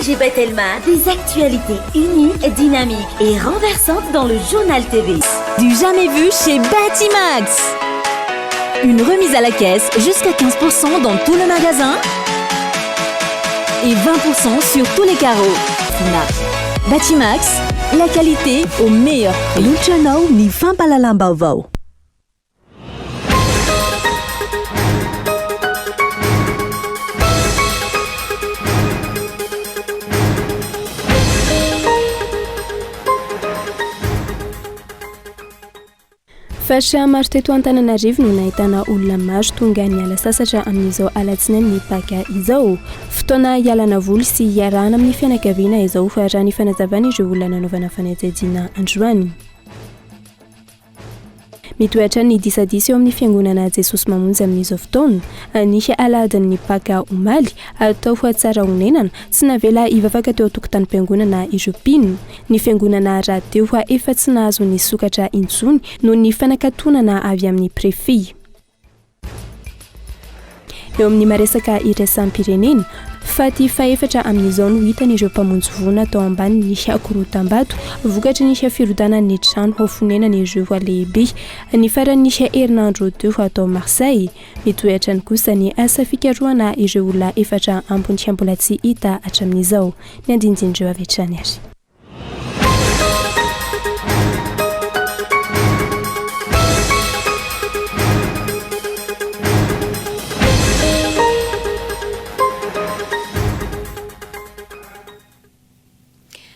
ONG Batelma, des actualités uniques, dynamiques et renversantes dans le Journal TV. Du jamais vu chez Batimax. Une remise à la caisse jusqu'à 15% dans tout le magasin et 20% sur tous les carreaux. Batimax, la qualité au meilleur prix. Manolotra anao ny fampahalalam-baovao. Faritra maro teto Antananarivo no nahitana olona maro tonga niala sasatra amin'izao alatsinainy Paka izao. Fotoana hialana voly sy hiarahana amin'ny fianakaviana izao raha ny fanazavan'ireo olona nanaovana fanadihadiana androany. Mitohy hatrany ny disadisa eo amin'ny fiangonana Jesosy Mamonjy amin'izao fotoana. Ny alahadin'ny Paka omaly, tao Tsarahonenana, tsy navela hivavaka teo an-tokotanim-piangonana ireo mpino. Ny fiangonana rahateo efa tsy nahazo nisokatra intsony noho ny fanakatonana avy amin'ny Préfet. Eo amin'ny maresaka iraisam-pirenena, faty fahefatra amin'izao no hitan'ireo mpamonjy voina tao ambanin'ny korotam-bato vokatry ny firodanan'ny trano fonenan'ireo lehibe ny faran'ny herinandro teo tao Marseille. Mitohy hatrany kosa ny asa fikarohana ireo olona efatra ambony mbola tsy hita hatramin'izao. Ny andinindin'ireo avy hatrany ary.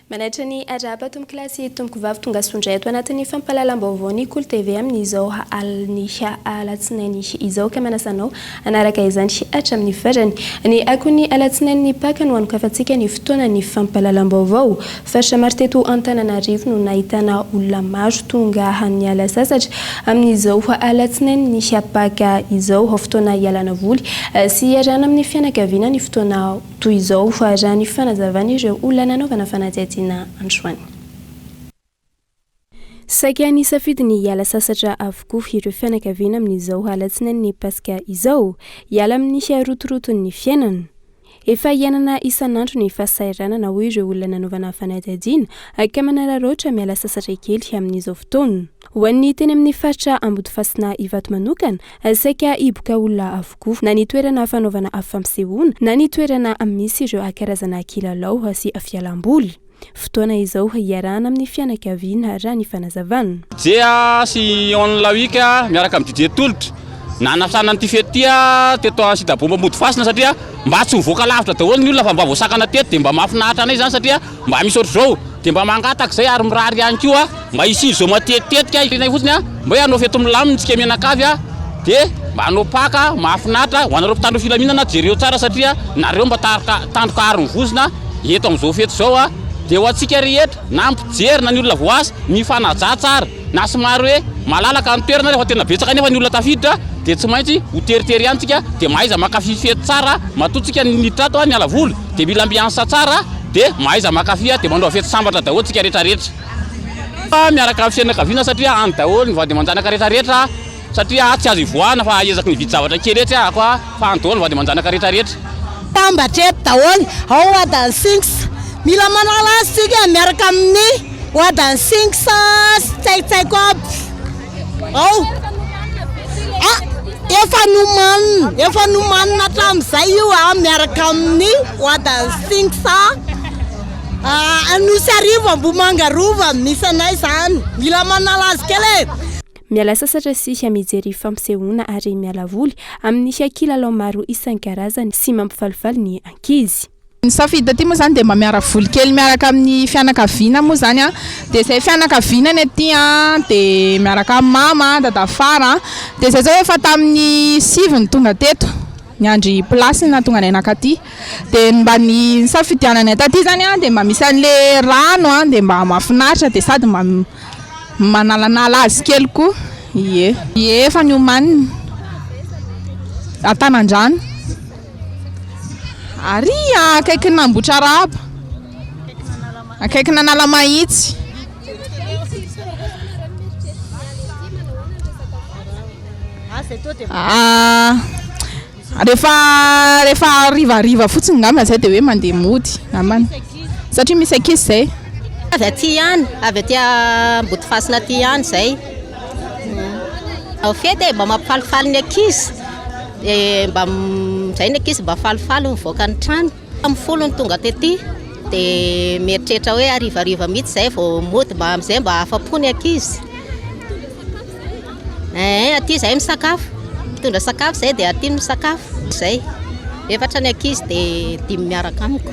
Manaitra ny arahaba tompokolahy sy tompokovavy tonga soa indray ato anatin'ny fampahalalam-baovao ny Kolo TV amin'izao alin'ny alatsinainy izao ka manasa anao hanaraka izany hatramin'ny farany. Ny akon'ny alatsinain'ny Paka no hanokafantsika ny fotoanan'ny fampahalalam-baovao. Faritra maro teto Antananarivo no nahitana olona maro tonga niala sasatra amin'izao alatsinain'ny Paka izao. Fotoana hialana voly sy hiarahana amin'ny fianakaviana ny fotoana toy izao, raha ny fanazavan'ireo olona nanaovana fanadihadiana androany. Saika nisafidy ny hiala sasatra avokoa ireo fianakaviana amin'izao alatsinain'ny Paska izao, hiala amin'ny rotoroton'ny fiainana. Efa iainana isan'andro ny fahasahiranana hoy ireo olona nanaovana fanadihadiana ka manararaotra miala sasatra kely amin'izao fotoana. Ho an'ny teny amin'ny faritra Ambodifasina Ivato manokana, saika hiboka olona avokoa na ny toerana fanaovana fampisehoana na ny toerana misy ireo karazana kilalao sy fialamboly. Fotoana izao hiarahana amin'ny fianakaviana raha ny fanazavana. DJ sy On La Week miaraka amin'ny DJ Tolotra nanasana an'ity fety ity teto Sidabomba Ambodifasina satria mba tsy mivoaka lavitra daholo ny olona fa mba voasakana teto dia mba mahafinaritra anay izany satria mba misy ohatr'izao dia mba mangataka izay ary mirary ihany koa mba hisian'izao matetitetika irinay fotsiny mba hoe hanao fety milamina isika mianakavy dia mba hanao paka mahafinaritra ho anareo mpitandro filaminana jereo tsara satria nareo mba tarika tandroka aro ny vozona eto amin'izao fety izao dia ho antsika rehetra na mpijery na ny olona voaasa mifanajà tsara na somary hoe malalaka ny toerana rehefa tena betsaka nefa ny olona tafiditra dia tsy maintsy ho teritery ihany tsika dia mahaiza mankafy fety tsara matoa tsika niditra ato niala voly dia mila ambiance tsara dia mahaiza mankafy dia manao fety sambatra daholo tsika rehetra rehetra miaraka amin'ny fianakaviana satria any daholo ny vady aman-janaka rehetra rehetra Satria tsy azo ivoahana fa ezaky ny hividy zavatra kely etsy ahako a, fa any daholo ny vady aman-janaka rehetra rehetra. Tambatra eto daholo ao Wadan Sinks mila manala azy tsika miaraka amin'ny Wadan Sinks sy tsaitsaiko aby ao ah efa nomanina efa nomanina hatramin'izay io a miaraka amin'ny Wadan Sinks Anosy Arivo Ambohimanga Rova misy anay zany mila manala azy kely e. Miala sasatra sy mijery fampisehoana ary miala voly amin'ny kilalao maro isan-karazany sy mampifalifaly ny ankizy. Ny safidy aty moa zany dia mba miara voly kely miaraka amin'ny fianakaviana moa zany an, dia izay fianakaviana ny aty an, dia miaraka amin'ny mama, dadafara an, dia izay zao efa tamin'ny sivy no tonga teto, niandry place no nahatonga anay nankaty, dia ny mba ny nisafidiananay taty zany an dia mba misy an'le rano an, dia mba mahafinaritra dia sady mba Manalanala azy kely koa, ie. Ie, efa niomanina. Antanandrano. Ary akaikin'Ambohitrarahaba. Akaikin'Analamahitsy. Rehefa rehefa harivariva fotsiny ngamba zay dia hoe mandeha mody ngambany satria misy ankizy zay. Avy aty ihany, avy aty Ambodifasina aty ihany zay. Ao fety e, mba mampifalifaly ny ankizy, dia mba zay ny ankizy mba falifaly mivoaka ny trano. Tamin'ny folo no tonga tety dia mieritreritra hoe harivariva mihitsy zay vao mody mba amin'izay mba afa-po ny ankizy. Ee, aty izahay misakafo, mitondra sakafo izahay dia aty no misakafo, izay. Efatra ny ankizy dia dimy miaraka amiko.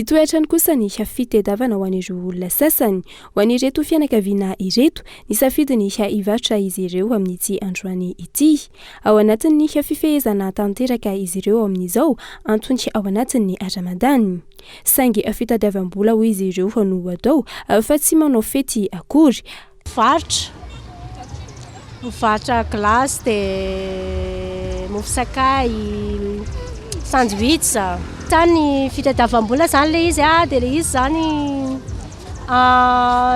Hitohy hatrany kosa ny fitedavana ho an'ireo olona sasany. Ho an'ireto fianakaviana ireto, nisafidy ny hivarotra izy ireo amin'ity androany ity. Ao anatin'ny fifehezana tanteraka izy ireo amin'izao, antony ao anatin'ny Ramadany. Saingy fitadiavam-bola hoy izy ireo no atao fa tsy manao fety akory. Mivarotra, mivarotra glace dia mofo sakay, sandwich. Zany fitadiavam-bola zany ilay izy dia ilay izy zany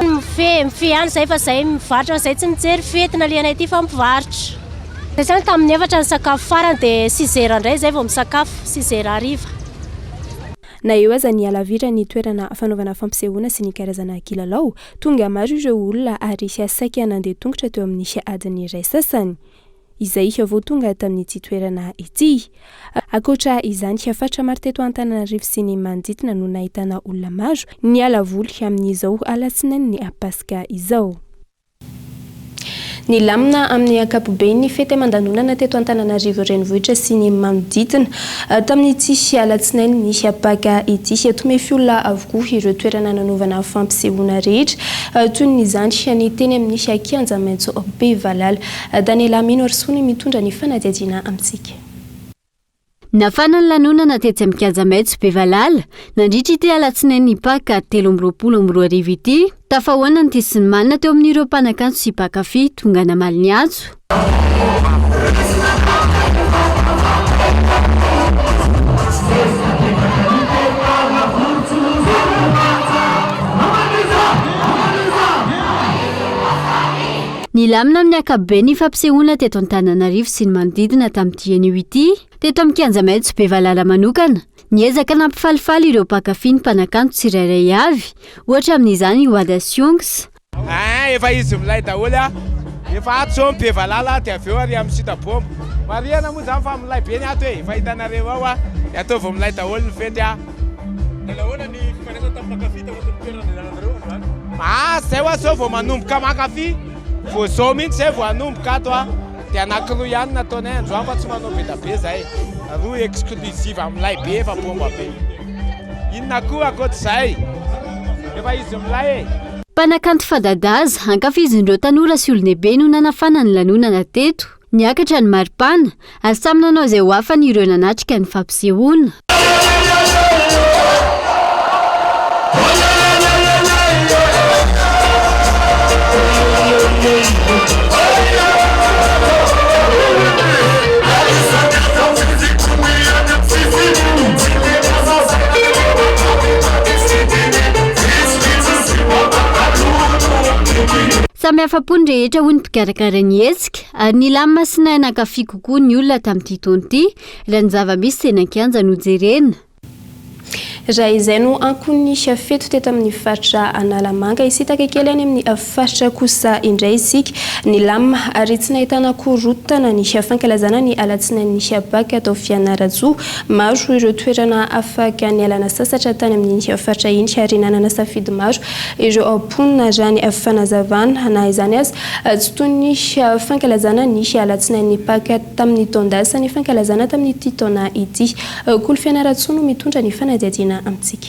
mifehy, mifehy ihany zay fa zay mivarotra zay tsy mijery fety nalehanay aty fa mivarotra. Zay zany tamin'ny efatra ny sakafo farany dia six heures indray zay vao misakafo, six heures hariva. Na eo aza ny halaviran'ny toerana fanaovana fampisehoana sy ny karazana kilalao, tonga maro ireo olona ary saika nandeha tongotra teo amin'ny adiny iray sasany izay vao tonga tamin'ity toerana ity. Ankoatra izany, faritra maro teto Antananarivo sy ny manodidina no nahitana olona maro niala voly amin'izao alatsinain'ny Paska izao. Nilamina amin'ny ankapobeny ny fety aman-danonana teto Antananarivo Renivohitra sy ny manodidina. Tamin'ity alatsinainy ny Paka ity, tomefy olona avokoa ireo toerana nanaovana fampisehoana rehetra, toy ny izany ny teny amin'ny kianja maitso Bevalala. Daniela Minoarisoa no mitondra ny fanadihadiana amintsika. Nafana ny lanonana tetsy amin'ny kianja maitso Bevalala nandritra ity alatsinain'ny Paka 2023 ity. Tafahoana ny tia sy ny manina teo amin'ireo mpanakanto sy mpankafy tonga namaly ny antso. Nilamina amin'ny ankapobeny ny fampisehoana teto Antananarivo sy ny manodidina tamin'ity anio ity. Teto amin'ny Kianja Maitso Bevalala manokana, niezaka nampifalifaly ireo mpankafy ny mpanakanto tsirairay avy. Ohatra amin'izany i Wada Siongs. Ein efa izy milay daholo a! Efa ato zao ny Bevalala dia avy eo ary amin'ny sita bomba. Marihana moa zany fa milay be ny ato e! Efa hitanareo ao a! Dia ataovy milay daholo ny fety a! Nanao ahoana ny fifandraisana tamin'ny mpankafy tao anatin'ny toerana nandehananareo androany? Ah zay hoa zao vao manomboka mankafy, vao zao mihitsy zay vao hanomboka ato a! Dia anakiroa ihany nataonay androany fa tsy manao be da be zay, roa exclusive milay be efa bomba be. Inona koa ankoatr'izay? Efa izy milay e! Mpanakanto fadadaza, ankafizin'ireo tanora sy olon-dehibe no nanafana ny lanonana teto. Niakatra ny maripana, ary samy nanao izay ho afany ireo nanatrika ny fampisehoana. Samy afa-po ny rehetra hoy ny mpikarakara ny hetsika ary nilamina sy nahay nankafy kokoa ny olona tamin'ity taona ity raha ny zava-misy teny an-kianja no jerena. Raha izay no ankon'ny fety teto amin'ny faritra Analamanga, hisintaka kely any amin'ny faritra kosa indray isika. Nilamina ary tsy nahitana korontana ny fankalazana ny alatsinain'ny Bacc tao Fianarantsoa. Maro ireo toerana afaka nialana sasatra tany amin'iny faritra iny ary nanana safidy maro ireo mponina raha ny fanazavana. Na izany aza, tsy toy ny fankalazana ny alatsinain'ny Paka tamin'ny taon-dasa ny fankalazana tamin'ity taona ity. Kolo Fianarantsoa no mitondra ny fanadihadiana amintsika.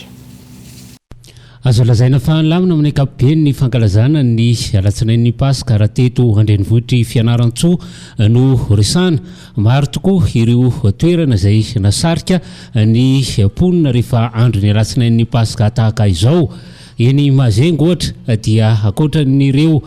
Azo lazaina fa nilamina amin'ny ankapobeny ny fankalazana ny alatsinain'ny Paska raha teto an-drenivohitr'i Fianarantsoa no resahana. Maro tokoa ireo toerana izay nasarika ny mponina rehefa andron'ny alatsinain'ny Paska tahaka izao. Eny Mazengo ohatra dia ankoatran'ireo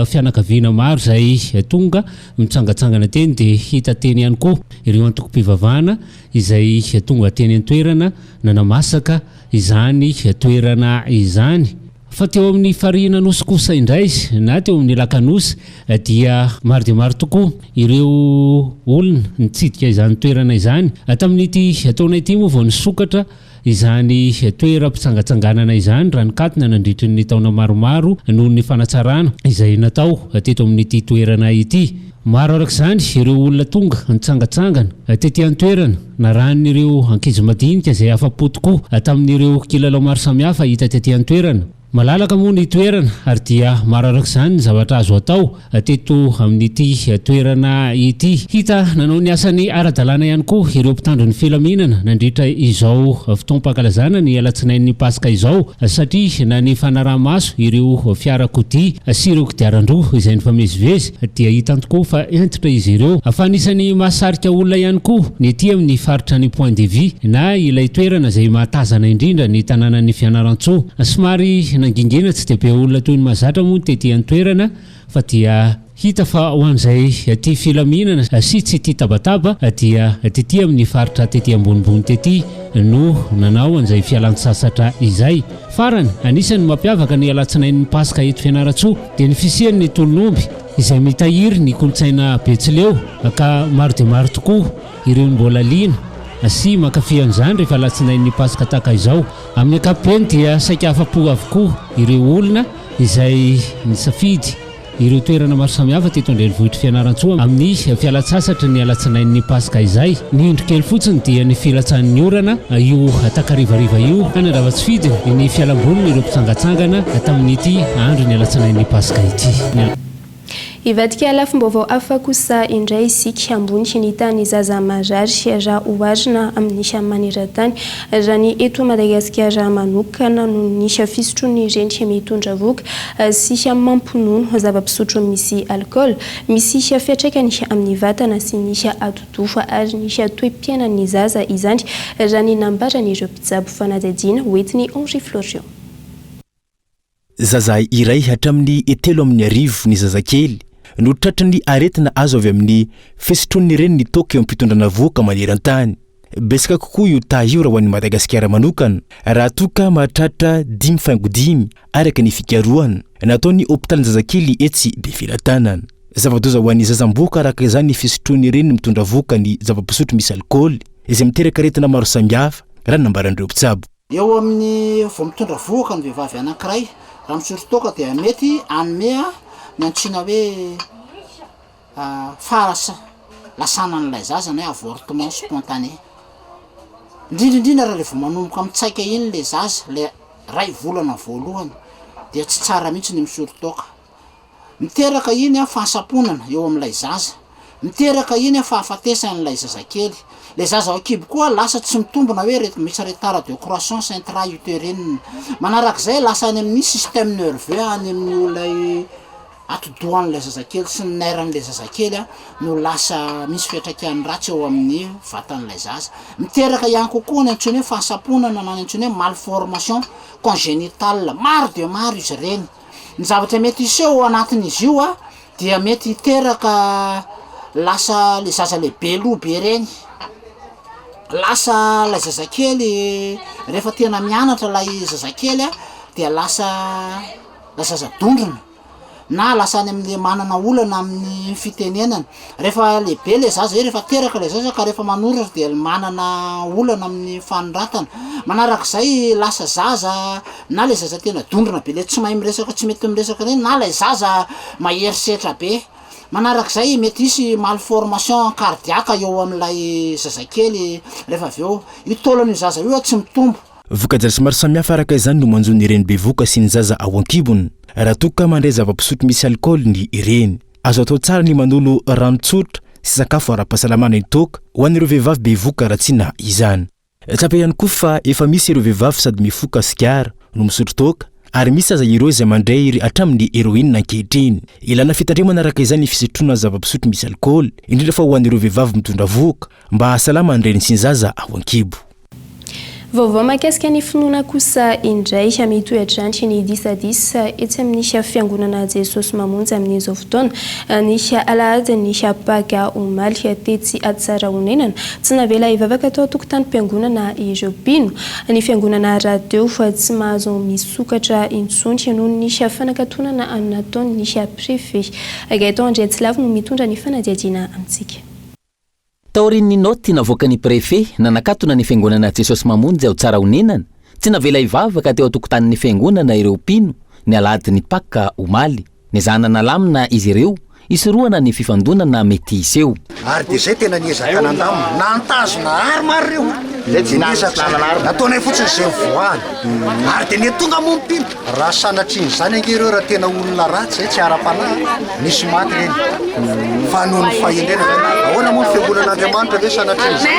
fianakaviana maro izay tonga mitsangatsangana teny dia hita teny ihany koa ireo antokom-pivavahana izay tonga teny an-toerana nanamasaka izany toerana izany. Fa teo amin'ny farihin'Anosy kosa indray na teo amin'ny Lakanosy dia maro dia maro tokoa ireo olona nitsidika izany toerana izany. Tamin'ity taona ity moa vao nisokatra izany toeram-pitsangatsanganana izany raha nikatona nandritry ny taona maromaro noho ny fanatsarana izay natao teto amin'ity toerana ity. Maro araka izany ireo olona tonga nitsangatsangana tety an-toerana narahan'ireo ankizy madinika izay afa-po tokoa tamin'ireo kilalao maro samihafa hita tety an-toerana. Malalaka moa ny toerana ary dia maro araka izany ny zavatra azo atao teto amin'ity toerana ity. Hita nanao ny asany ara-dalàna ihany koa ireo mpitandro ny filaminana nandritra izao fotoam-pankalazana ny alatsinain'ny Paska izao satria na ny fanaraha-maso ireo fiarakodia sy ireo kodiaran-droa izay nifamezivezy dia hita tokoa fa hentitra izy ireo. Fa anisan'ny mahasarika olona ihany koa ny ety amin'ny faritra ny Point de Vue na ilay toerana izay mahatazana indrindra ny tanànan'i Fianarantsoa. Somary nangingina tsy dia be olona toy ny mahazatra moa ny tety an-toerana fa dia hita fa ho an'izay tia filaminana sy tsy tia tabataba dia tety amin'ny faritra tety ambonimbony tety no nanao an'izay fialan-tsasatra izay. Farany, anisan'ny mampiavaka ny alatsinain'ny Paska eto Fianarantsoa dia ny fisian'ny tolon'omby izay mitahiry ny kolontsaina betsileo ka maro dia maro tokoa ireo mbola liana sy mankafy an'izany rehefa alatsinain'ny Paska tahaka izao. Amin'ny ankapobeny dia saika afa-po avokoa ireo olona izay nisafidy ireo toerana maro samihafa teto an-drenivohitr'i Fianarantsoa amin'ny fialantsasatry ny alatsinain'ny Paska izay. Ny indro kely fotsiny dia ny filatsahan'ny orana io takarivariva io ka nandrava tsy fidiny ny fialambolin'ireo mpitsangatsangana tamin'ity andron'ny alatsinain'ny Paska ity. Hivadika lafim-baovao hafa kosa indray isika, ambony ny tahan'ny zaza marary raha oharina amin'ny maneran-tany. Raha ny eto Madagasikara manokana noho ny fisotroan'ny reny mitondra vohoka sy mampinono zava-pisotro misy alikaola. Misy fiantraikany amin'ny vatana sy ny atidoha ary ny toe-piainan'ny zaza izany raha ny nambaran'ireo mpitsabo fanadihadiana hoentin'i Henri Florian. Zaza iray hatramin'ny 1003 ny zazakely no tratry ny aretina azo avy amin'ny fisotroan'ny reniny toaka eo am-pitondrana vohoka maneran-tany. Betsaka kokoa io taha io raha ho an'i Madagasikara manokana, raha toa ka mahatratra 5,5 araka ny fikarohana nataon'ny hopitalinjazakely etsy Befelatanana. Zava-doza ho an'ny zaza am-bohoka araka izany ny fisotroan'ny reniny mitondra vohoka ny zava-pisotro misy alikaola izay miteraka aretina maro samihafa, raha ny nambaran'ireo mpitsabo. Eo amin'ny vao mitondra vohoka ny vehivavy anankiray, raha misotro toaka dia mety hanome ny antsoina hoe fahalasanan'ilay zaza na hoe avortement spontané. Indrindra indrindra raha vao manomboka mitsaika iny ilay zaza, ilay iray volana voalohany dia tsy tsara mihitsy ny misotro toaka. Miteraka iny fahasamponana eo amin'ilay zaza. Miteraka iny fahafatesan'ilay zazakely. Ilay zaza ao an-kibo koa lasa tsy mitombina hoe ret- misy retard de croissance intra-utérine. Manarak'izay lasa any amin'ny système nerveux any amin'io ilay atidohan'ilay zazakely sy ny nerf-n'ilay zazakely no lasa misy fiantraikany ratsy eo amin'ny vatan'ilay zaza. Miteraka ihany kokoa ny antsoina hoe fahasamponana na ny antsoina hoe malformation congénitale. Maro dia maro izy ireny. Ny zavatra mety hiseho ao anatin'izy io a, dia mety hiteraka lasa le zaza le be loha be reny, lasa lay zazakely rehefa tena mianatra lay zazakely a dia lasa lasa zaza dondrona na lasa any amle manana olana amin'ny fitenenana. Rehefa lehibe le zaza eo, rehefa teraka le zaza ka rehefa manoratra dia manana olana amin'ny fanoratana. Manarak'izay lasa zaza na le zaza tena dondrona be le tsy mahay miresaka tsy mety miresaka reny na lay zaza mahery setra be. Manarak'izay mety hisy malformation cardiaque eo amin'ilay zazakely rehefa avy eo. Io taolan'io zaza io tsy mitombo. Voka-dratsy maro samihafa araka izany no manjo ny reny bevohoka sy ny zaza ao an-kibony raha toa ka mandray zava-pisotro misy alikaola ny reny. Azo atao tsara ny manolo rano tsotra sy sakafo ara-pahasalamana ny toaka ho an'ireo vehivavy bevohoka ratsiana izany. Tsapa ihany koa fa efa misy ireo vehivavy sady mifoka sigara no misotro toaka ary misy aza ireo izay mandray hatramin'ny heroine ankehitriny. Ilana fitandremana araka izany ny fisotroana zava-pisotro misy alikaola, indrindra fa ho an'ireo vehivavy mitondra vohoka, mba hahasalama ny reny sy ny zaza ao an-kibo. Vaovao mahakasika ny finoana kosa indray, mitohy hatrany ny disadisa etsy amin'ny fiangonana Jesosy Mamonjy amin'izao fotoana. Ny alahadin'ny Paka omaly tetsy Tsarahonenana, tsy navela hivavaka tao an-tokotanim-piangonana ireo mpino. Ny fiangonana rahateo tsy mahazo misokatra intsony noho ny fanakatonana nataon'ny Préfet. Gaëtan Andriantsilavo no mitondra ny fanadihadiana amintsika. Taorian'ny naoty navoakan'ny Préfet nanakatona ny Fiangonana Jesosy Mamonjy ao Tsarahonenana, tsy navela hivavaka teo an-tokotanin'ny Fiangonana ireo mpino ny alahadin'ny Paka omaly. Nezahana nalamina izy ireo hisorohana ny fifandonana mety hiseho. Ary dia izay tena niezaka nandamina, nantazona armes ary ireo, dia niezaka izay, nataonay fotsiny izay nivoahany, ary dia nety tonga moa ny mpino. Raha sanatrian'izany ange ireo raha tena olona ratsy izay tsy ara-panahy, nisy maty ireny. Fa noho ny fahendrena izany, ahoana moa ny fiangonan'Andriamanitra ve sanatrian'izany?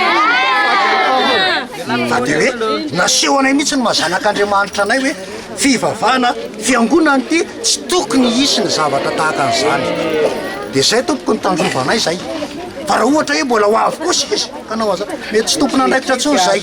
Fa dia hoe naseho anay mihitsy ny maha zanak'Andriamanitra anay hoe fivavahana, fiangonana ity, tsy tokony hisy ny zavatra tahaka an'izany. Dia izay tompoko no tandrovanay izay. Fa raha ohatra hoe mbola ho avy kosa izy hanao an'izany, mety tsy tompon'andraikitra intsony izay.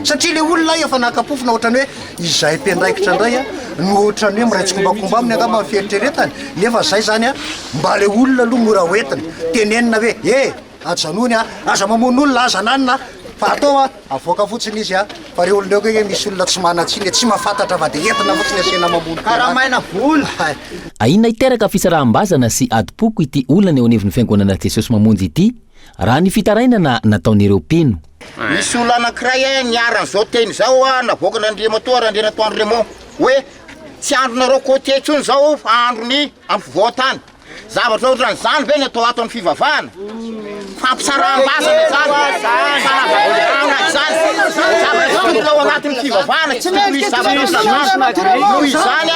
Satria le olona efa naka-pofona ohatrany hoe izay mpiandraikitra indray a no ohatrany hoe miray tsikombakomba aminy angamba ny fieritreretany nefa zay zany a mba le olona aloha mora hoentina tenenina hoe e ajanony a aza mamono olona aza ananona fa atao a avoaka fotsiny izy a fa reo olona eo koa misy olona tsy manan-tsiny e tsy mahafantatra fa de entina fotsiny asiana mamono tena. Karamaina vola. Ahiana hiteraka fisaraham-bazana sy adim-poko ity olana eo anivon'ny Fiangonana Jesosy Mamonjy ity, raha ny fitarainana nataon'ireo mpino. Nisy olona anankiray niharan'izao teny izao navoakan'Andriamatoa Randrianatoandro Raymond hoe tsy andronareo côtier intsony izao fa andron'ny ampovoan-tany. Zavatra ohatran'izany ve ny atao ato amin'ny fivavahana? Fampisaraham-bazana izany, fanavakavahana izany. Zavatra tsy tokony ao anatin'ny fivavahana, tsy tokony hisy zavatra ohatran'izany. Noho izany,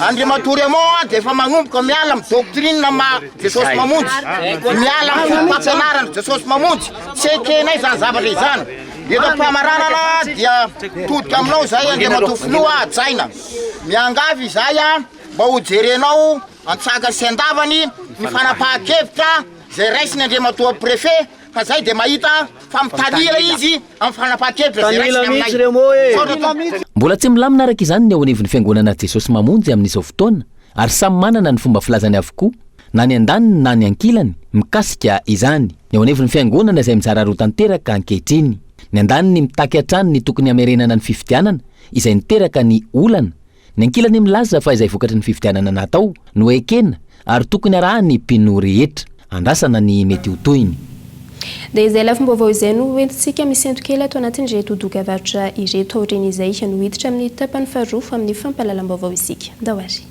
Andriamatoa Raymond dia efa manomboka miala amin'ny doctrine maha Jesosy Mamonjy, miala amin'ny fotopampianarana Jesosy Mamonjy. Tsy ekenay izany zavatra izany. Eto am-pamaranana dia todika aminao izahay Andriamatoa Filoha hajaina. Miangavy izahay mba ho jerenao an-tsakany sy an-davany ny fanapahan-kevitra izay raisiny Andriamatoa Préfet fa izay dia mahita fa mitanila izy amin'ny fanapahan-kevitra izay raisiny aminay. Misaotra tompoko. Mbola tsy milamina araka izany ny ao anivon'ny Fiangonana Jesosy Mamonjy amin'izao fotoana ary samy manana ny fomba filazany avokoa na ny andaniny na ny ankilany, mikasika izany. Ny eo anivon'ny Fiangonana izay mizara roa tanteraka ankehitriny. Ny andaniny mitaky hatrany ny tokony hamerenana ny fifidianana izay niteraka ny olana, ny ankilany milaza fa izay vokatry ny fifidianana natao no ekena ary tokony arahan'ny mpino rehetra. Andrasana ny mety ho tohiny. Dia izay lafim-baovao izay no hoentintsika misento kely ato anatin'ireto dokavarotra ireto. Aorian'izay no hiditra amin'ny tapany faharoa amin'ny fampahalalam-baovao isika. Ndao ary.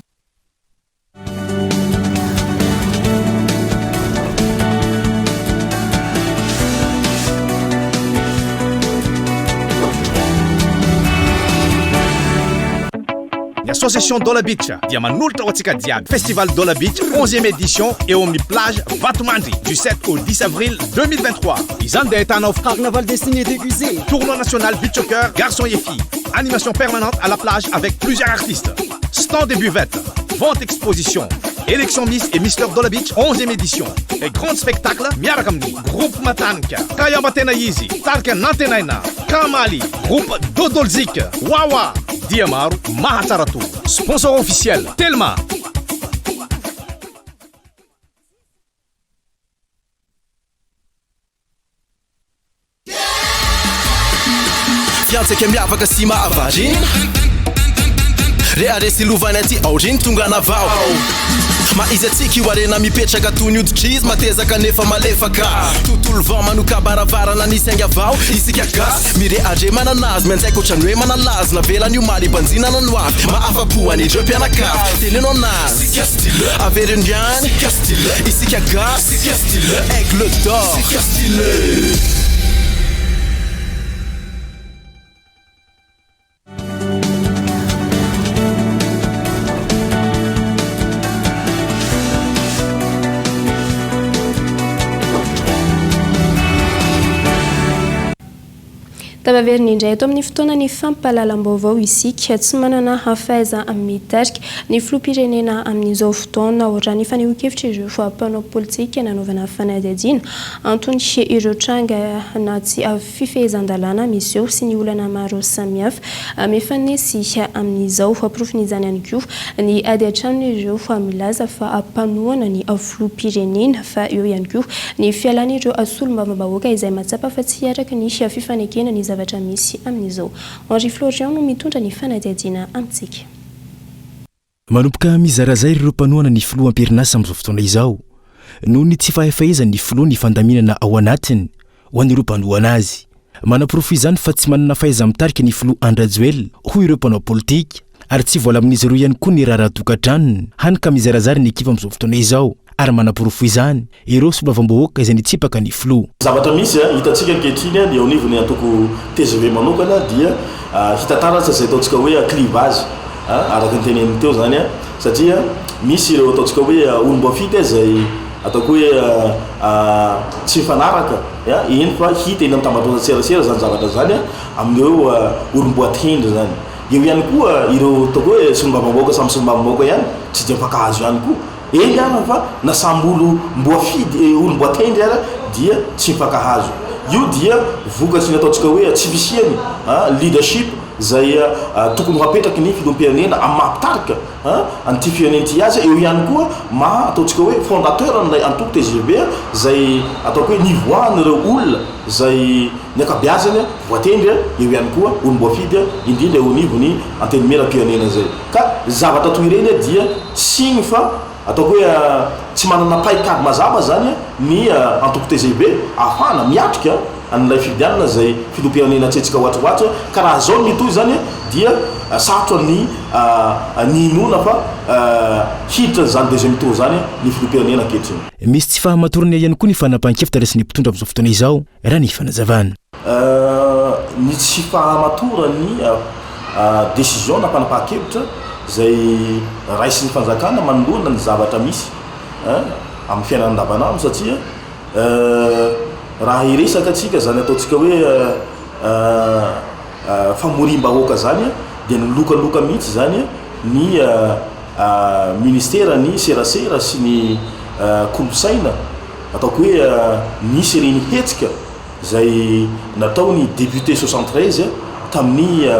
Ny Association Dola Beach dia manolotra ho antsika jiaby Festival Dola Beach 11e édition eo amin'ny plage Vatomandry du 7 au 10 avril 2023. Izany dia ahitanao Carnaval destiné déguisé, Tournoi national beach soccer garçons et filles, animation permanente à la plage avec plusieurs artistes, stand et buvette, vente exposition, élection Miss et Mister Dola Beach 11e édition et grand spectacle miaraka amin'ny groupe Matanika, Kayamba Tena Izy, tarika Nantenaina, Kamaly, groupe Dodolzik, Wawa, dia maro mahatsara toa. Sponsor officiel Telma. Fiantraika miavaka sy mahavariana Rehareha sy lovana aty aoriana tonga navao Maha izy antsika io harena mipetraka toy ny hoditr'izy matezaka nefa malefaka Tontolo vao manoka-baravarana nisy ainga vao Isika gasy mirehareha manana azy mianjaika ohatran'ny hoe manalazy Navelany omaly hibanjinana ny hoavy Mahafa-po an'ireo mpianakavy Teneno anazy Avereno ihany Isika gasy Aigle d'or. Tafaverina indray eto amin'ny fotoanan'ny fampahalalam-baovao isika. Tsy manana fahaiza-mitarika ny filoham-pirenena amin'izao fotoana, raha ny fanehoan-kevitr'ireo mpanao politika nanaovana fanadihadiana. Antony ireo tranga na tsy fifehezan-dalàna miseho sy ny olana maro samihafa mifanesy amin'izao. Porofon'izany ihany koa ny ady an-tranon'ireo milaza fa mpanohana ny filoham-pirenena fa eo ihany koa ny fialan'ireo solombavambahoaka izay mahatsapa fa tsy araka ny fifanekena ny zavatra misy amin'izao. Henri Florian no mitondra ny fanadihadiana amintsika. Manomboka mizarazara ireo mpanohana ny filoha am-perinasa amin'izao fotoana izao noho ny tsy fahafaizan'ny filoha ny fandaminana ao anatiny ho an'ireo mpanohana azy. Manaporofo izany fa tsy manana fahaiza-mitarika ny filoha Andry Rajoelina, hoy ireo mpanao politika, ary tsy voalamin'izy ireo ihany koa ny raharaha-tokantranony, hany ka mizarazara ny ekipa amin'izao fotoana izao, ary manaporofo izany ireo solombavambahoaka izay nitsipaka ny filoha. Zavatra misy hitantsika ankehitriny ny eo anivon'ny antoko tgv manokana dia hita taratra izay ataontsika hoe clivage araka ny teneniny teo izany satria misy ireo ataontsika hoe olom-boafidy izay ataoko hoe tsy mifanaraka eny fa hita eny amin'ny tambajotran-tserasera izany zavatra izany amin'ireo olom-boatendry izany. Eo ihany koa ireo ataoko hoe solombavambahoaka samy solombavambahoaka ihany tsy dia mifankahazo ihany koa. Eny ara fa na samy olom-boafidy, olom-boatendry ara dia tsy mifankahazo. Io dia vokatry ny ataontsika hoe tsy fisian'ny leadership izay tokony ho apetraky ny filoham-pirenena amin'ny maha mpitarika an'ity firenena ity azy. Eo ihany koa maha ataontsika hoe fondateur an'ilay antoko tgv izay ataoko hoe nivoahan'ireo olona izay ny ankabeazany voatendry, eo ihany koa olom-boafidy indrindra eo anivon'ny antenimieram-pirenena izay. Ka zavatra toy ireny dia signe fa ataoko hoe tsy manana paikady mazava izany ny antoko tgv ahafahana miatrika an'ilay fifidianana izay filoham-pirenena atsetsika ho atsy ho atsy. Ka raha izao no mitohy izany dia sarotra ny ny hinoana fa hiditra an'izany deuxième tour izany ny filoham-pirenena ankehitriny. Misy tsy fahamatorana ihany koa ny fanapahan-kevitra raisin'ny mpitondra amin'izao fotoana izao, raha ny fanazavana. Ny tsy fahamatoran'ny décision na fanapahan-kevitra izay raisin'ny fanjakana manoloana ny zavatra misy amin'ny fiainana andavanandro satria raha hiresaka tsika izany ataontsika hoe famoriam-bahoaka izany dia nilokaloka mihitsy izany ny ministeran'ny serasera sy ny kolontsaina ataoko hoe nisy ireny hetsika izay natao ny député 73 tamin'ny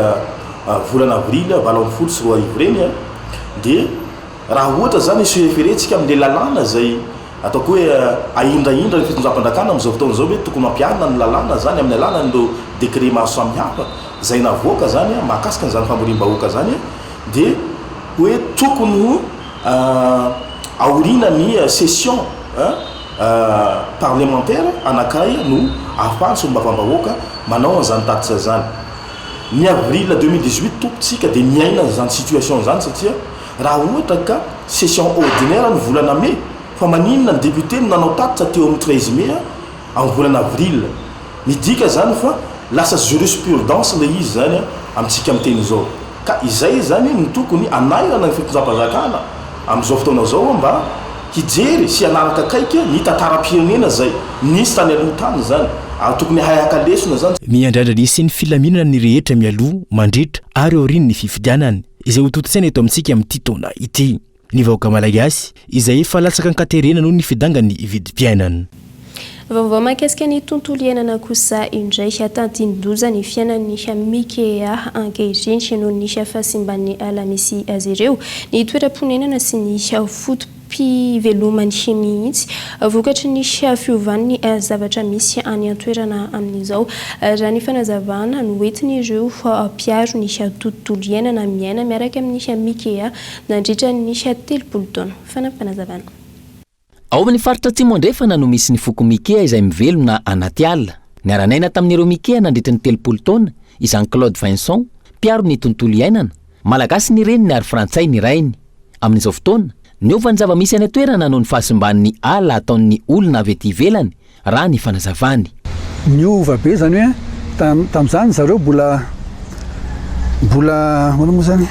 volana avril 2018 ireny dia raha ohatra izany se référer-tsika amin'ilay lalàna izay ataoko hoe ahindrahindra ny fitondram-panjakana amin'izao fotoana izao hoe tokony hampiharina ny lalàna izany amin'ny alalan'ireo décret maro samihafa izay navoaka izany mahakasika an'izany famoriam-bahoaka izany dia hoe tokony ho aoriana ny session parlementaire anankiray no ahafahan'ny solombavambahoaka manao an'izany tatitra izany. Ny avril 2018 tompo tsika dia niaina an'izany situation izany satria raha ohatra ka session ordinaire ny volana mai fa maninona ny député no nanao tatitra teo amin'ny 13 mai amin'ny volana avril. Midika izany fa lasa jurisprudence ilay izy izany amintsika miteny izao. Ka izay izany no tokony hanairana ny fitondram-panjakana amin'izao fotoana izao mba hijery sy hanaraka akaiky ny tantaram-pirenena izay nisy tany aloha tany izany ary tokony hahay haka lesona izany. Miandrandra ny hisian'ny filaminana ny rehetra mialoha, mandritra ary aorian'ny fifidianana, izay hotontosaina eto amintsika amin'ity taona ity. Ny vahoaka malagasy, izay efa latsaka an-katerena noho ny fidangan'ny vidim-piainana. Vaovao mahakasika ny tontolo iainana kosa indray. Tandindoza ny fiainan'ny Mikea ankehitriny noho ny fahasimban'ny ala misy azy ireo, ny toeram-ponenana sy ny foto-pivelomany mihitsy vokatry ny fiovan'ny zavatra misy any an-toerana amin'izao, raha ny fanazavana noentin'ireo mpiaro ny tontolo iainana miaina miaraka amin'ny Mikea nandritra ny 30 taona. Fanampinazavana. Ao amin'ny faritra Atsimo Andrefana no misy ny foko Mikea izay mivelona anaty ala. Niara-niaina tamin'ireo Mikea nandritra ny 30 taona i Jean Claude Vincent, mpiaro ny tontolo iainana. Malagasy ny reniny ary frantsay ny rainy. Amin'izao fotoana, niova ny zava-misy any an-toerana noho ny fahasimban'ny ala ataon'ny olona avy aty ivelany raha ny fanazavany. Niova be zany hoe tam tamzany zareo mbola mbola ahoana moa zany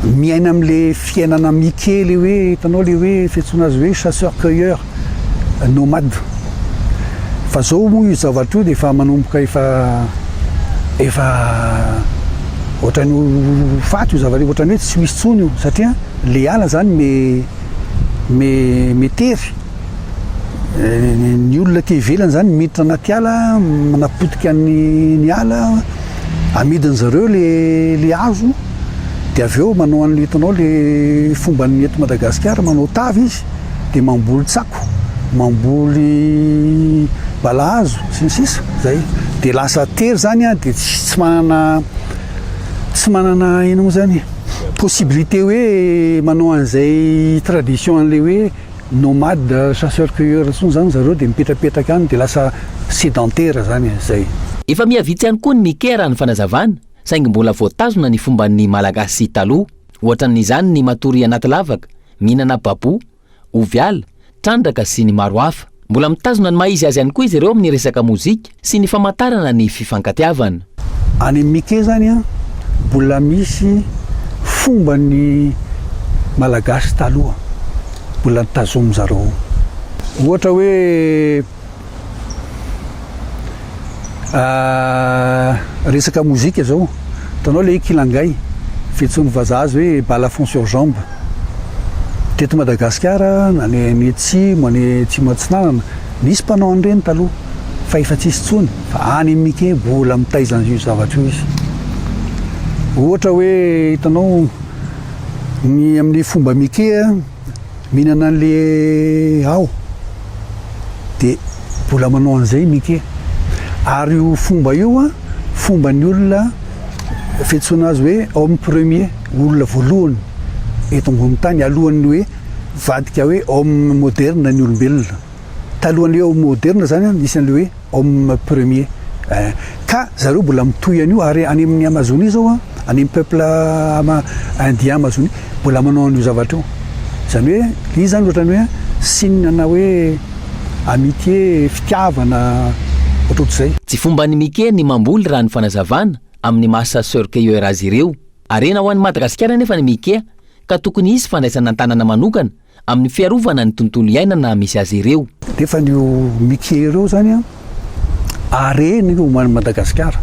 miaina amle fiainana Mickey le hoe hitanao le hoe fiantsoana azy hoe chasseur cueilleur nomade fa zao moa io zavatra io de efa manomboka efa Efa ohatran'ny ho faty io zavatra io, ohatran'ny hoe tsy ho hisy intsony io satria le ala zany me me me tery, ny olona aty ivelany zany miditra anaty ala manapotika ny ny ala, amidiny zareo le le hazo de avy eo manao an'le hitanao le fomban'ny eto Madagasikara manao tavy izy de mamboly tsako, mamboly balahazo sy ny sisa zay de lasa tery zany an de tsy tsy manana tsy manana inona moa zany possibilité hoe manao an'izay tradition an'le hoe nomade chasseur cueilleur intsony zany zareo de mipetrapetraka any de lasa sédentaire zany e, zay. Efa miha vitsy ihany koa ny Mike raha ny fanazavana, saingy mbola voatazona ny fomban'ny Malagasy taloha. Ohatran'izany ny matory anaty lavaka, mihinana baboa, ovy ala, trandraka sy ny maro hafa. Mbola mitazona ny maha izy azy ihany koa izy ireo amin'ny resaka mozika sy ny famantarana ny fifankatiavana. Any amin'ny Mike zany an, mbola misy fomban'ny Malagasy taloha mbola tazomin zareo ao. Ohatra hoe Resaka mozika zao, hitanao le hoe kilangay, fiantsoan'ny vazaha azy hoe balafon sur jambe. Teto Madagasikara na any any atsimo, any atsimo atsinanana, nisy mpanao an'ireny taloha fa efa tsisy intsony fa any amin'ny Mike mbola mitaiza an'io zavatra io izy. Ohatra hoe hitanao ny amin'ny fomba Mike Mihinana an'le aho de mbola manao an'izay i Mike. Ary io fomba io an, fomban'ny olona fiantsoana azy hoe homme premier, olona voalohany eto ambonin'ny tany alohan'ny hoe vadika hoe homme moderne ny olombelona. Talohan'le homme moderne zany an, nisy an'le hoe homme premier. Ka zareo mbola mitohy an'io ary any amin'ny Amazonie zao an, any amin'ny peuple ama indien Amazonie mbola manao an'io zavatra io. Izany hoe le izy zany ohatran'ny hoe signe na hoe amitié, fitiavana, ohatrohatr'izay. Tsy fomban'i Mike ny mamboly raha ny fanazavana, amin'ny maha chasseur cueilleur azy ireo. Harena ho an'i Madagasikara anefa ny Mikea ka tokony hisy fandraisana an-tanana manokana amin'ny fiarovana ny tontolo iainana misy azy ireo. Nefa io Mickey ireo zany an, harena io ho an'i Madagasikara.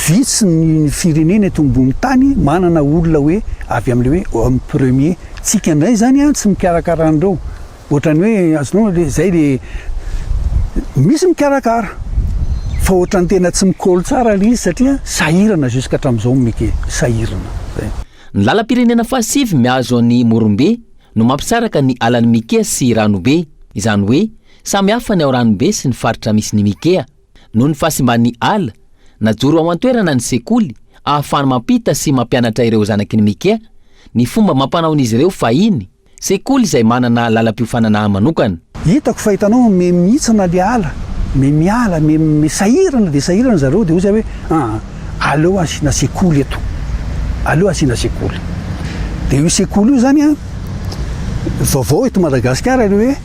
Vitsy ny firenena eto ambony tany manana olona hoe avy amin'ilay hoe homme premier. Tsika indray zany an tsy mikarakara an'ireo. Ohatran'ny hoe azonao le zay le misy mikarakara fa ohatran'ny tena tsy mikôly tsara le izy satria sahirana jusqu'à hatramin'izao Mickey, sahirana. Zay. Ny lalam-pirenena fahasivy mihazo an'i Morombe no mampisaraka ny alan'i Mikea sy Ranobe. Izany hoe, samy hafa ny ao Ranobe sy ny faritra misy ny Mikea. Noho ny fahasimban'ny ala, najoro ao an-toerana ny sekoly ahafahana mampita sy mampianatra ireo zanaky ny Mikea ny fomba mampanaon'izy ireo fahiny. Sekoly izay manana lalam-piofanana manokana. Hitako fa hitanao me mihitsana le ala, me miala, me me sahirana dia sahirana zareo dia hoy zay hoe aa aleo asiana sekoly eto, aleo asiana sekoly. Dia io sekoly io zany an, vaovao eto Madagasikara le hoe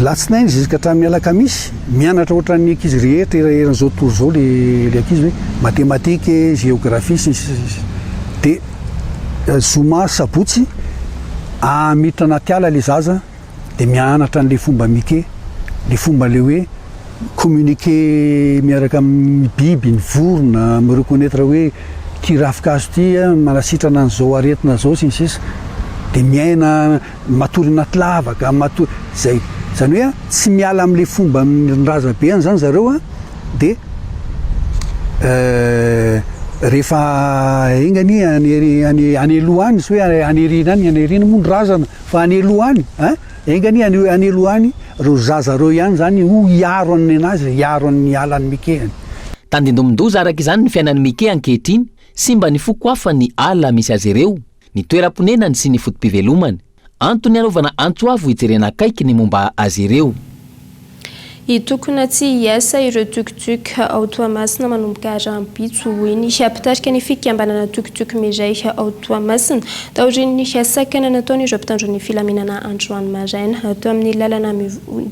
latsinainy ziska hatramin'ny alakamisy, mianatra ohatran'ny ankizy rehetra eran'izao tontolo izao le le ankizy hoe mathématique, géographie sy ny sisa sy ny sisa. Dia Zoma sabotsy miditra anaty ala le zaza de mianatra an'le fomba Mickey, le fomba le hoe communiquer miaraka amin'ny biby, ny vorona, mi-reconnaitre hoe ty ravinkazo ty manasitrana an'izao aretina zao sy ny sisa de miaina matory anaty lavaka, matory zay, zany hoe tsy miala am'le fomba razabehany zany zareo an. Dia rehefa enga anie any any any aloha any, tsy hoe any aoriana any, any aoriana moa ny razana, fa any aloha any an, enga anie any any aloha any ireo zaza ireo ihany izany ho hiaro an'ny nenazy, hiaro an'ny alan'i Mike any. Tandindomin-doza araka izany ny fiainan'i Mike ankehitriny, simba ny foko hafa ny ala misy azy ireo, ny toeram-ponenany sy ny foto-pivelomany. Antony hanaovana antso avo hijerena akaiky ny momba azy ireo. Hitokona tsy hiasa ireo tuk-tuk ao Toamasina manomboka rahampitso, hoy ny mpitarika ny fikambanana tuk-tuk miray ao Toamasina, taorian'ny sakana nataon'ireo mpitandro ny filaminana androany maraina teo amin'ny lalana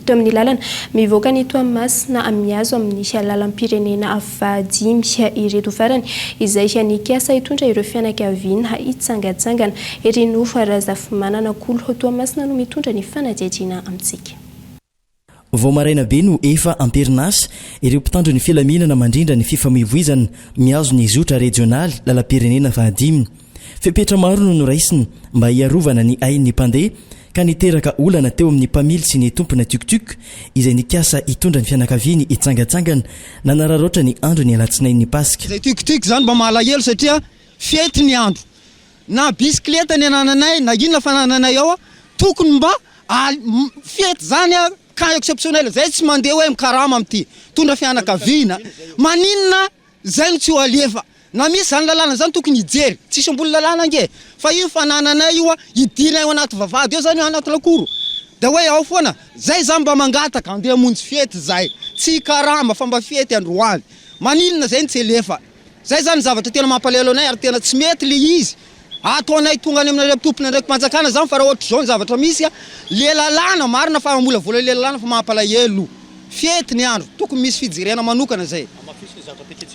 teo amin'ny lalana mivoaka an'i Toamasina mihazo amin'ny lalam-pirenena fahadimy ireto farany izay nikasa hitondra ireo fianakaviana hitsangantsangana. Herinoa Razafimanana Kolo Toamasina no mitondra ny fanadihadiana amintsika. Vao maraina be no efa am-perinasa ireo mpitandro ny filaminana mandrindra ny fifamoivoizana mihazo ny zotra rejionaly lalam-pirenena fahadimy. Fepetra maro no noraisina mba hiarovana ny ain'ny mpandeha ka niteraka olana teo amin'ny mpamily sy ny tompona tuc-tuc izay nikasa hitondra ny fianakaviany hitsangantsangana nanararaotra ny andron'ny alatsinain'ny Paska. Izay tuc-tuc izany mba malahelo satria fety ny andro. Na bisikileta ny anananay na inona fanananay ao tokony mba fety zany a cas exceptionnel zay tsy mandeha hoe mikarama amin'ity mitondra fianakaviana maninona zay no tsy ho alefa na misy zany lalàna zany tokony hijery tsisy ambony lalàna ange fa io fanananay io a hidirana ao anaty vavahady eo zany io anaty lakoro de hoe ao foana zay za mba mangataka andeha hamonjy fety zay tsy hikarama fa mba fety androany maninona zay no tsy alefa Zay zany zavatra tena mampalahelo anay ary tena tsy mety le izy. Ataonay tonga any aminareo tompon'andraiki-panjakana zany fa raha ohatr'izao ny zavatra misy a, le lalàna, marina fa hamolavola le lalàna fa mampalahelo. Fety ny andro, tokony misy fijerena manokana zay.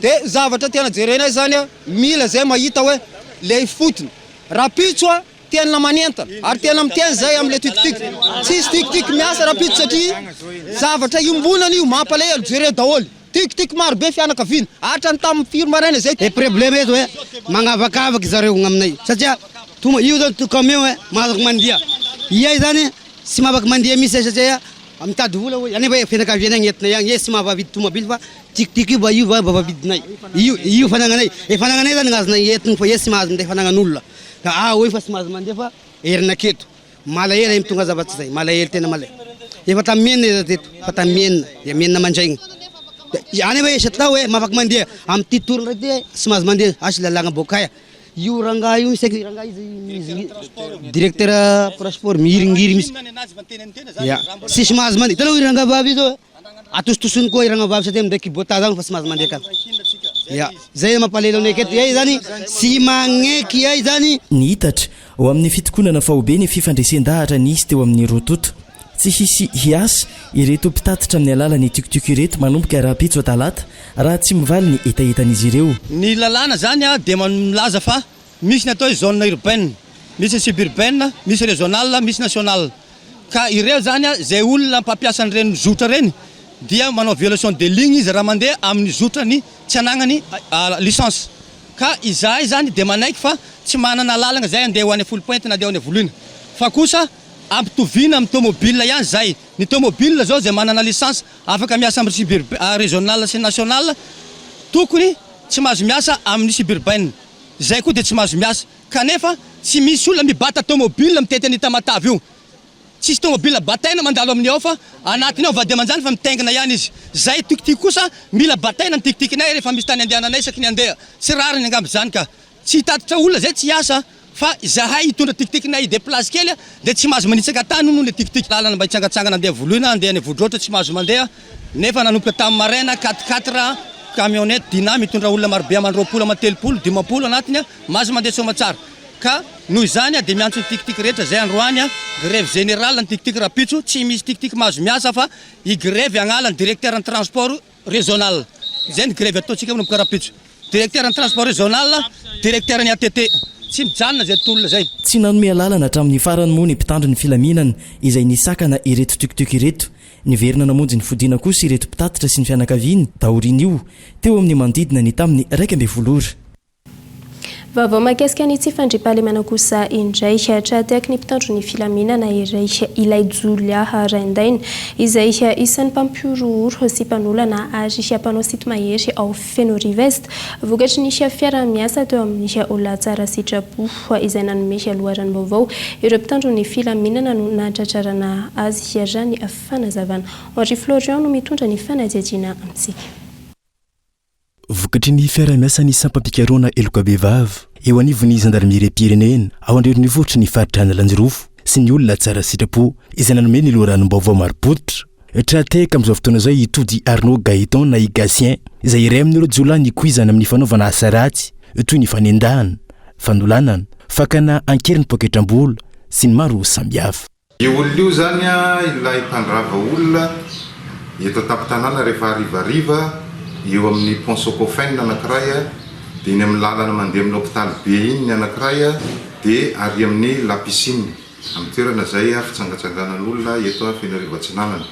De zavatra tena jerenay zany a, mila zay mahita hoe le ifotony. Rapitso a, tena manentana ary tena miteny zay amle tic tic, tsisy tic tic miasa rapitso satria zavatra iombonana io, mampalahelo, jereo daholo. Tic tic maro be fianakaviana hatrany tamin'ny firy maraina zay. E problème eto e magnavakavaky zareo gn'aminay satria toma io zao camion e mahazaky mandia iay zany tsy mahafaky mandia mihitsy zay satria mitady vola hoy anefa fianakavianay gn'entinay agny e tsy mahavavidy tomobily fa tic tic io mba io mba vavidinay io io fanagnanay e fanagnanay zany gn'azonay entigny fa e tsy mahazo minday fanagnan'olona ka ah hoy fa tsy mahazo mandeha fa herinaketo Malahelo ahy mitonga zavatsy zay, malahelo tena malahelo. Efa tamin'ny enina izy teto, efa tamin'ny enina, dia enina mandraigny. Dia any hoe satria hoe mafaky mandeha amin'ity tour ndraiky ty tsy mahazo mandeha, asy lalàgna bôka Io rangahy io saika rangahy izy izy directeur transport mihiringiry mihitsy. Ya, tsisy mahazo mandeha. Hitanao io rangahy vavy io zao Atositosiny koa i ragnavavy satria minday kibota zany fa tsy mahazo mandeha akany. Ya, zay mampalahelo anay aketo. Iay zany tsy magneky iay zany. Nihitatra ho amin'ny fitokonana faobe ny fifandresen-dahatra nisy teo amin'ny roa tonta. Tsy hisy hiasa ireto mpitatitra amin'ny alalan'ny tuc-tuc ireto manomboka rahampitso talata raha tsy mivaly ny hetahetan'izy ireo. Ny lalàna zany dia milaza fa Misy ny atao hoe zone urbaine, misy ny suburbaine, misy regional, misy national. Ka ireo zany izay olona mpampiasa an'ireny zotra ireny dia manao violation de ligne izy raha mandeha amin'ny zotrany tsy anagnany licence. Ka izahay zany dia manaiky fa tsy manana alalagna izay handeha ho any Foulpointe na handeha ho any Voloina. Fa kosa ampitoviana amin'ny tomobile ihany izay. Ny tomobile zao izay manana licence afaka miasa amin'ny suburbaine, regional sy national tokony tsy mahazo miasa amin'ny suburbaine. Izay koa dia tsy mahazo miasa. Kanefa tsy misy olona mibata tomobile mitety an'io Tamatave io. Tsisy tomobile bataina mandalo amin'ny ao fa anatiny ao vady aman-janany fa mitaingina ihany izy. Izay tikitik kosa mila bataina ny tikitiknay rehefa misy tany andehananay isaky ny handeha. Tsy rariny angamba izany ka. Tsy hitatitra olona izay tsy hiasa fa izahay hitondra tikitiknay hi-deplace kely dia tsy mahazo manitsaka tany hono ilay tikitik. Lalana mba hitsangatsangana andeha Voloina andeha any Vohidroatra tsy mahazo mandeha. Nefa nanomboka tamin'ny maraina, quatre quatre, camionnette Dyna mitondra olona marobe aman 20 aman 30, 50 anatiny, mahazo mandeha soamatsara. Ka noho izany dia miantso ny tikitik rehetra izay androany, grève générale ny tikitik rahampitso, tsy misy tikitik mahazo miasa fa hi-grève hagnala ny directeur ny transport régional. Izay ny grève ataontsika manomboka rahampitso. Directeur ny transport régional, directeur ny ATT. Tsy mijanona izay tolona izay. Tsy nanome alalana hatramin'ny farany moa ny mpitandro ny filaminana izay nisakana ireto tuc-tuc ireto. Niverina namonjy ny fodiana kosa ireto mpitatitra sy ny fianakaviany taorian'io, teo amin'ny manodidina ny tamin'ny 11 ora. Vaovao mahakasika ny tsy fandriampahalemana kosa indray. Tra-tehaky ny mpitandro ny filaminana iray, ilay jiolahy raindainy, izay isan'ny mpampihorohoro sy mpanolana ary mpanao sinto-mahery ao Fenoarivo Est. Vokatry ny fiaraha-miasa teo amin'ny olona tsara sitrapo izay nanome loharanom-baovao ireo mpitandro ny filaminana no nahatratrarana azy, raha ny fanazavana. Henri Florian no mitondra ny fanadihadiana amintsika. Vokatry ny fiaraha-miasan'ny sampam-pikarohana heloka bevava eo anivon'ny zandarimeriam-pirenena ao an-drenivohitry ny faritra Analanjirofo sy ny olona tsara sitrapo izay nanome ny loharanom-baovao marim-pototra. Tra-tehaka amin'izao fotoana izao i Tody Arnaud Gaëtan na i Gatien izay iray amin'ireo jiolahy nikoizana amin'ny fanaovana asa ratsy toy ny fanendahana, fanolanana, fakana an-keriny poketram-bola sy ny maro samihafa. Io olona io izany ilay mpandrava olona eto an-tampon-tanàna rehefa harivariva eo amin'ny pont Socofen anankiray dia eny amin'ny lalana mandeha amin'ny hopitaly be iny ny anankiray dia ary amin'ny la piscine amin'ny toerana izay fitsangatsanganan'olona eto Fenoarivo Atsinanana.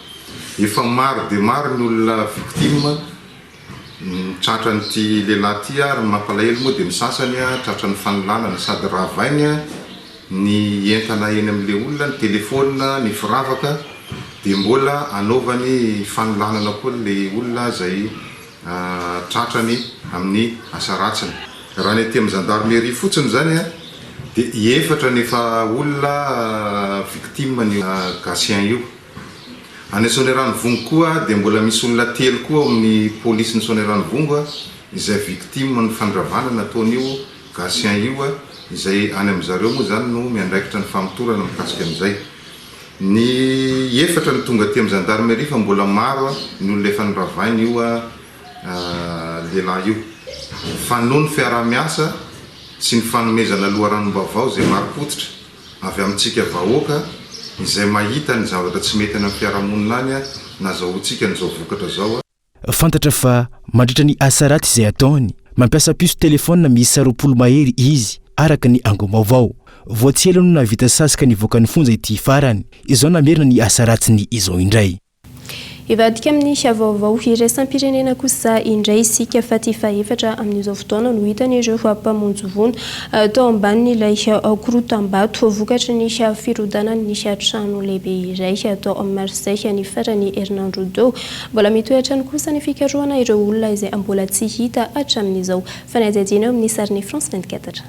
Efa maro dia maro ny olona victime tratran'ity lehilahy ity ary ny mampalahelo moa dia ny sasany tratran'ny fanolanana sady ravainy ny entana eny amin'ilay olona, ny telephone, ny firavaka dia mbola anaovany fanolanana koa ilay olona izay tratrany amin'ny asa ratsiny. Raha ny aty amin'ny gendarmerie fotsiny izany dia efatra ny efa olona victime an'io Gatien io. Any Soanierana-Ivongo koa dia mbola misy olona telo koa ao amin'ny polisin'i Soanierana-Ivongo izay victime ny fandravana nataon'io Gatien io izay any amin-dry zareo moa izany no miandraikitra ny famotorana mikasika an'izay. Ny efatra no tonga aty amin'ny gendarmerie fa mbola maro ny olona efa noravainy io lehilahy io. Fa noho ny fiaraha-miasa sy ny fanomezana loharanom-baovao izay marim-pototra avy amintsika vahoaka izay mahita ny zavatra tsy mety any amin'ny fiarahamonina any nazahoantsika an'izao vokatra izao. Fantatra fa mandritra ny asa ratsy izay ataony, mampiasa puce telefaonina miisa 20 mahery izy, araka ny angom-baovao. Vao tsy ela no nahavita sazy ka nivoaka ny fonja ity farany. Izao namerina ny asa ratsiny izao indray. Hivadika amin'ny vaovao iraisam-pirenena kosa indray isika fa ty fahefatra amin'izao fotoana no hitan'ireo mpamonjy voina tao ambanin'ilay korotam-bato vokatry ny firodanan'ny trano lehibe iray tao Marseille ny faran'ny herinandro teo. Mbola mitohy hatrany kosa ny fikarohana ireo olona izay mbola tsy hita hatramin'izao. Fanadihadiana eo amin'ny sarin'ny France 24.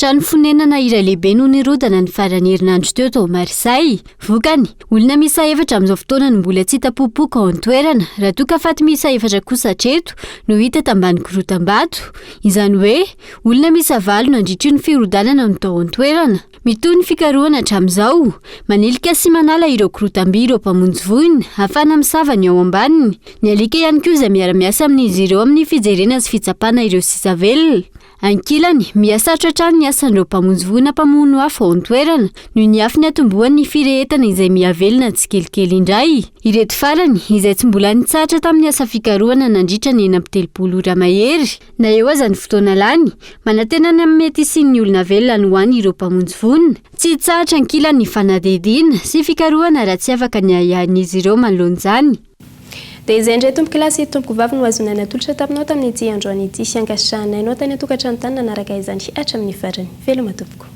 Trano fonenana iray lehibe no nirodana ny faran'ny herinandro teo tao Marseille. Vokany, olona miisa efatra amin'izao fotoana no mbola tsy hita popoka ao an-toerana, raha toa ka faty miisa efatra kosa hatreto no hita tambany korotam-bato. Izany hoe, olona miisa valo nandritra io ny firodanana no tao an-toerana. Mitohy ny fikarohana hatramin'izao. Manilika sy manala ireo korotam-by ireo mpamonjy voina, ahafahana misava ny ao ambaniny. Ny alika ihany koa izay miara-miasa amin'izy ireo amin'ny fijerena sy fitsapana ireo sisa velona. Ankilany, miha-sarotra hatrany ny asan'ireo mpamonjy voina mpamono afo ao an-toerana, noho ny afo niatombohan'ny firehetana izay miha-velona tsikelikely indray. Ireto farany, izay tsy mbola nitsahatra tamin'ny asa fikarohana nandritra ny 36 ora mahery. Na eo aza ny fotoana lany, manantena ny amin'ny mety hisian'ny olona velona any ho any ireo mpamonjy voina. Tsy hitsahatra ankilany ny fanadihadiana sy fikarohana raha tsy afaka ny ahiahin'izy ireo manoloana izany. Dia izay indray tompokolahy sy tompokovavy no azonay natolotra taminao tamin'ity androany ity. Ankasitrahanay anao tany an-tokantrano tany nanaraka izany hatramin'ny farany. Veloma tompoko.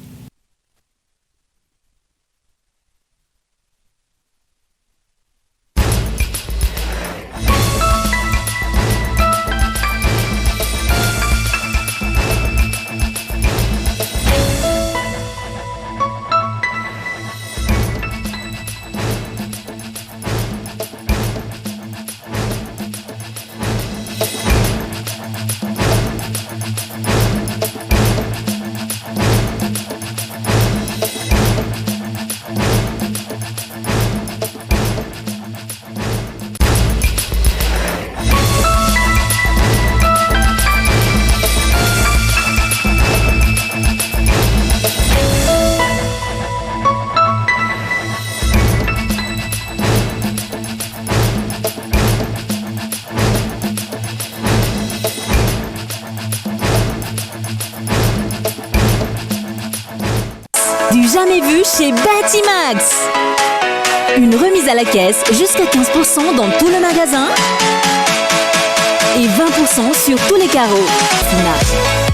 Du jamais vu chez Batimax Une remise à la caisse jusqu'à 15% dans tout le magasin et 20% sur tous les carreaux.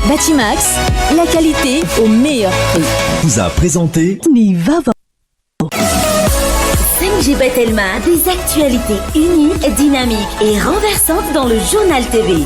Batimax, la qualité au meilleur prix. Vous a présenté 5G Batelma, des actualités uniques, dynamiques et renversantes dans le journal TV.